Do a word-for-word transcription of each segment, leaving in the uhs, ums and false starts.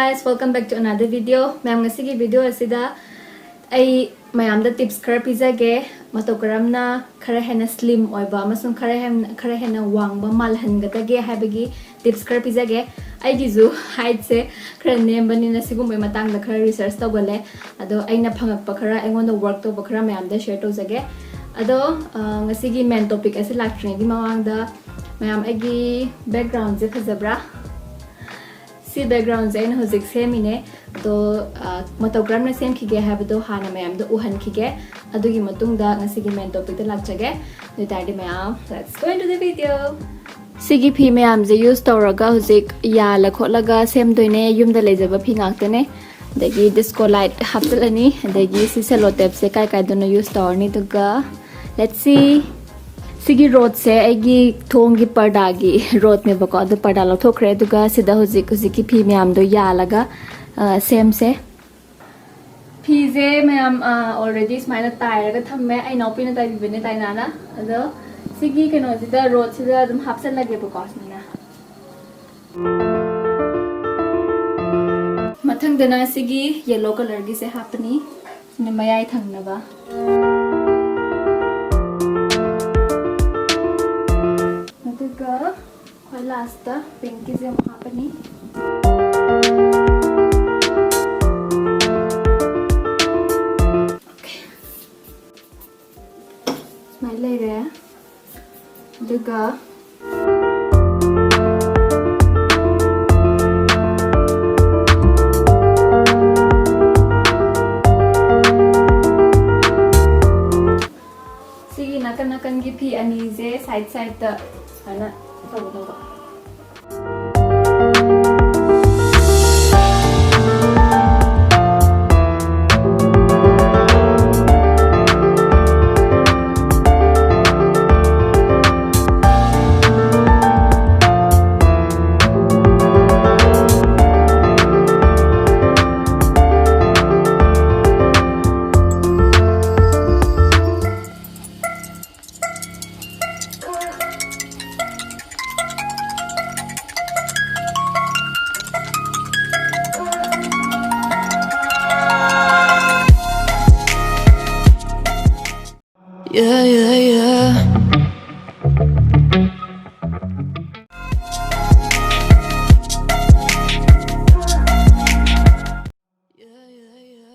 Guys, welcome back to another video. ꯃꯌꯥꯝ, ꯉꯁꯤꯒꯤ video ꯑꯁꯤꯗ ꯑꯩ ꯃꯌꯥꯝꯗ tips ꯈꯔ ꯄꯤꯖꯒꯦ꯫ ꯃꯇꯧ ꯀꯔꯝꯅ ꯈꯔ ꯍꯦꯟꯅ slim ꯑꯣꯏꯕ ꯑꯃꯁꯨꯡ ꯈꯔ ꯍꯦꯟ-, ꯈꯔ ꯍꯦꯟꯅ ꯋꯥꯡꯕ ꯃꯥꯜꯍꯟꯒꯗꯒꯦ ꯍꯥꯏꯕꯒꯤ tips ꯈꯔ ꯄꯤꯖꯒꯦ꯫ ꯑꯩꯒꯤꯁꯨ heightꯁꯦ ꯈꯔ ꯅꯦꯝꯕꯅꯤꯅ ꯁꯤꯒꯨꯝꯕꯒꯤ ꯃꯇꯥꯡꯗ ꯈꯔ research ꯇꯧꯒꯜꯂꯦ꯫ ꯑꯗꯣ ꯑꯩꯅ ꯐꯪꯉꯛꯄ ꯈꯔ, ꯑꯩꯉꯣꯟꯗ work ꯇꯧꯕ ꯈꯔ ꯃꯌꯥꯝꯗ share ꯇꯧꯖꯒꯦ꯫ ꯑꯗꯣ, ꯑ, ꯉꯁꯤꯒꯤ main topic ꯑꯁꯤ ꯂꯥꯛꯇ꯭ꯔꯤꯉꯩꯒꯤ ꯃꯃꯥꯡꯗ, ꯃꯌꯥꯝ, ꯑꯩꯒꯤ backgroundꯁꯦ ꯐꯖꯕ꯭ꯔꯥ? ꯁꯤ backgroundꯁꯦ ꯑꯩꯅ ꯍꯧꯖꯤꯛ ꯁꯦꯝꯃꯤꯅꯦ꯫ ꯑꯗꯣ, ꯑ, ꯃꯇꯧ ꯀꯔꯝꯅ ꯁꯦꯝꯈꯤꯒꯦ ꯍꯥꯏꯕꯗꯣ ꯍꯥꯟꯅ ꯃꯌꯥꯝꯗ ꯎꯍꯟꯈꯤꯒꯦ꯫ ꯑꯗꯨꯒꯤ ꯃꯇꯨꯡꯗ ꯉꯁꯤꯒꯤ main topicꯇ ꯂꯥꯛꯆꯒꯦ꯫ ꯑꯗꯨ ꯑꯣꯏꯇꯥꯔꯗꯤ ꯃꯌꯥꯝ, let's go into the video꯫ ꯁꯤꯒꯤ ꯐꯤ ꯃꯌꯥꯝꯁꯦ use ꯇꯧꯔꯒ ꯍꯧꯖꯤꯛ ꯌꯥꯜꯂ ꯈꯣꯠꯂꯒ ꯁꯦꯝꯗꯣꯏꯅꯦ꯫ ꯌꯨꯝꯗ ꯂꯩꯖꯕ ꯐꯤ ꯉꯥꯛꯇꯅꯦ꯫ ꯑꯗꯒꯤ disco light ꯍꯥꯞꯆꯤꯜꯂꯅꯤ꯫ ꯑꯗꯒꯤ ꯁꯤ cello tapeꯁꯦ ꯀꯥꯏ ꯀꯥꯏꯗꯅꯣ use ꯇꯧꯔꯅꯤ꯫ ꯑꯗꯨꯒ let's see꯫ ꯁꯤꯒꯤ rodꯁꯦ ꯑꯩꯒꯤ ꯊꯣꯡꯒꯤ ꯄꯔꯗꯥꯒꯤ rodꯅꯦꯕꯀꯣ꯫ ꯑꯗꯨ ꯄꯔꯗꯥ ꯂꯧꯊꯣꯛꯈ꯭ꯔꯦ꯫ ꯑꯗꯨꯒ ꯁꯤꯗ ꯍꯧꯖꯤꯛ, ꯍꯧꯖꯤꯛꯀꯤ ꯐꯤ ꯃꯌꯥꯝꯗꯣ ꯌꯥꯜꯂꯒ, ꯑ, ꯁꯦꯝꯁꯦ꯫ ꯐꯤꯁꯦ ꯃꯌꯥꯝ, ꯑ, already ꯁꯨꯃꯥꯏꯅ ꯇꯥꯏꯔꯒ ꯊꯝꯃꯦ꯫ ꯑꯩ ꯏꯅꯥꯎꯄꯤꯅ ꯇꯥꯏꯕꯤꯕꯅꯦ, ꯇꯥꯏꯅꯥꯅ꯫ ꯑꯗꯣ ꯁꯤꯒꯤ ꯀꯩꯅꯣꯁꯤꯗ, rodꯁꯤꯗ ꯑꯗꯨꯝ ꯍꯥꯞꯆꯜꯂꯒꯦꯕꯀꯣ, ꯁꯨꯃꯥꯏꯅ꯫ ꯃꯊꯪꯗꯅ ꯁꯤꯒꯤ yellow colourꯒꯤꯁꯦ ꯍꯥꯞꯄꯅꯤ, ꯁꯤꯅ ꯃꯌꯥꯏ ꯊꯪꯅꯕ꯫ ꯑꯗꯨꯒ ꯈ꯭ꯋꯥꯏ lastꯇ pinkꯀꯤꯁꯦ ꯑꯃꯨꯛ ꯍꯥꯞꯄꯅꯤ꯫ Okay. ꯁꯨꯃꯥꯏꯅ ꯂꯩꯔꯦ꯫ ꯑꯗꯨꯒ ꯁꯤꯒꯤ ꯅꯥꯀꯟ ꯅꯥꯀꯟꯒꯤ ꯐꯤ ꯑꯅꯤꯁꯦ side sideꯇ ꯁꯨꯃꯥꯏꯅ ꯇꯧꯒꯗꯧꯕ꯫ Yeah, yeah, yeah.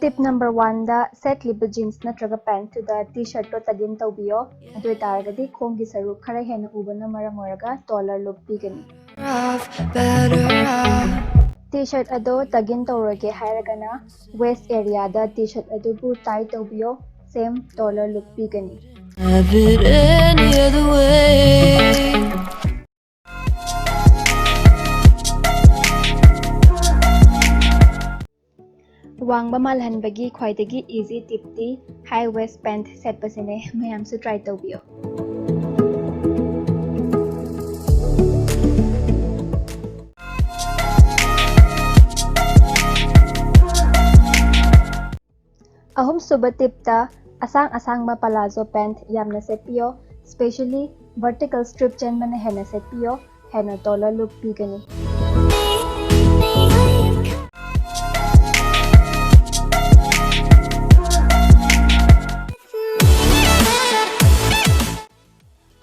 Tip number one ꯗ ꯁꯦꯠꯂꯤꯕ jeans ꯅꯠꯇ꯭ꯔꯒ pant ꯇꯨꯗ T-shirt ꯇꯣ tuck in ꯇꯧꯕꯤꯌꯣ꯫ ꯑꯗꯨ ꯑꯣꯏꯇꯥꯔꯒꯗꯤ ꯈꯣꯡꯒꯤ ꯁꯔꯨꯛ ꯈꯔ ꯍꯦꯟꯅ ꯎꯕꯅ ꯃꯔꯝ ꯑꯣꯏꯔꯒ taller look ꯄꯤꯒꯅꯤ꯫ T-shirt ꯑꯗꯣ tuck in ꯇꯧꯔꯣꯏꯒꯦ ꯍꯥꯏꯔꯒꯅ waist area ꯗ T-shirt ꯑꯗꯨꯕꯨ tie ꯇꯧꯕꯤꯌꯣ꯫ Same taller look ꯄꯤꯒꯅꯤ꯫ Have it any other way. ꯋꯥꯡꯕ ꯃꯥꯜꯍꯟꯕꯒꯤ ꯈ꯭ꯋꯥꯏꯗꯒꯤ easy tip T high waist pant ꯁꯦꯠꯄꯁꯤꯅꯦ꯫ ꯃꯌꯥꯝꯁꯨ try ꯇꯧꯕꯤꯌꯣ꯫ ꯑꯍꯨꯝꯁꯨꯕ tip ꯇ ꯑꯁꯥꯡ ꯑꯁꯥꯡꯕ palazzo pant ꯌꯥꯝꯅ ꯁꯦꯠꯄꯤꯌꯣ꯫ Specially vertical strip ꯆꯦꯟꯕꯅ ꯍꯦꯟꯅ ꯁꯦꯠꯄꯤꯌꯣ꯫ ꯍꯦꯟꯅ taller look ꯄꯤꯒꯅꯤ꯫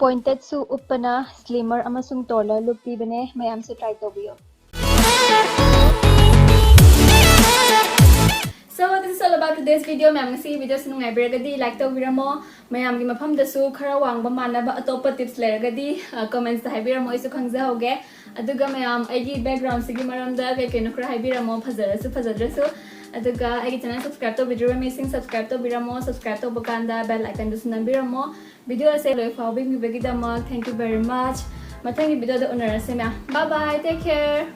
Pointed ꯁꯨ ꯎꯞꯄꯅ slimmer ꯑꯃꯁꯨꯡ taller look ꯄꯤꯕꯅꯦ꯫ ꯃꯌꯥꯝꯁꯨ try ꯇꯧꯕꯤꯌꯣ꯫ So this is all about today's video. ꯃꯌꯥꯝ ꯉꯁꯤꯒꯤ video ꯁꯤ ꯅꯨꯡꯉꯥꯏꯕꯤꯔꯒꯗꯤ like ꯇꯧꯕꯤꯔꯝꯃꯣ꯫ ꯃꯌꯥꯝꯒꯤ ꯃꯐꯝꯗꯁꯨ ꯈꯔ ꯋꯥꯡꯕ ꯃꯥꯟꯅꯕ ꯑꯇꯣꯞꯄ tips ꯂꯩꯔꯒꯗꯤ comments ꯇ ꯍꯥꯏꯕꯤꯔꯝꯃꯣ, ꯑꯩꯁꯨ ꯈꯪꯖꯍꯧꯒꯦ꯫ ꯑꯗꯨꯒ ꯃꯌꯥꯝ ꯑꯩꯒꯤ background ꯁꯤꯒꯤ ꯃꯔꯝꯗ ꯀꯩ ꯀꯩꯅꯣ ꯈꯔ ꯍꯥꯏꯕꯤꯔꯝꯃꯣ, ꯐꯖꯔꯁꯨ ꯐꯖꯗ꯭ꯔꯁꯨ꯫ ꯑꯗꯨꯒ ꯑꯩꯒꯤ channel subscribe ꯇꯧꯕꯤꯗ꯭ꯔꯤꯕ ꯃꯤꯁꯤꯡ subscribe ꯇꯧꯕꯤꯔꯝꯃꯣ꯫ Subscribe ꯇꯧꯕ ꯀꯥꯟꯗ bell icon ꯗꯨꯁꯨ ꯅꯝꯕꯤꯔꯝꯃꯣ꯫ Video ꯑꯁꯦ ꯂꯣꯏ ꯐꯥꯎꯕ ꯌꯦꯡꯕꯤꯕꯒꯤꯗꯃꯛ thank you very much. ꯃꯊꯪꯒꯤ video ꯗ ꯎꯅꯔꯁꯦ ꯃꯌꯥꯝ꯫ Bye bye, take care.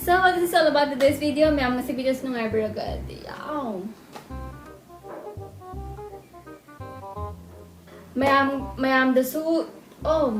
So this is all about today's video. ꯃꯌꯥꯝ ꯉꯁꯤ video ꯁꯤ ꯅꯨꯡꯉꯥꯏꯕꯤꯔꯒꯗꯤ ꯌꯥꯎ꯫ ꯃꯌꯥꯝ ꯃꯌꯥꯝꯗꯁꯨ ꯑꯣ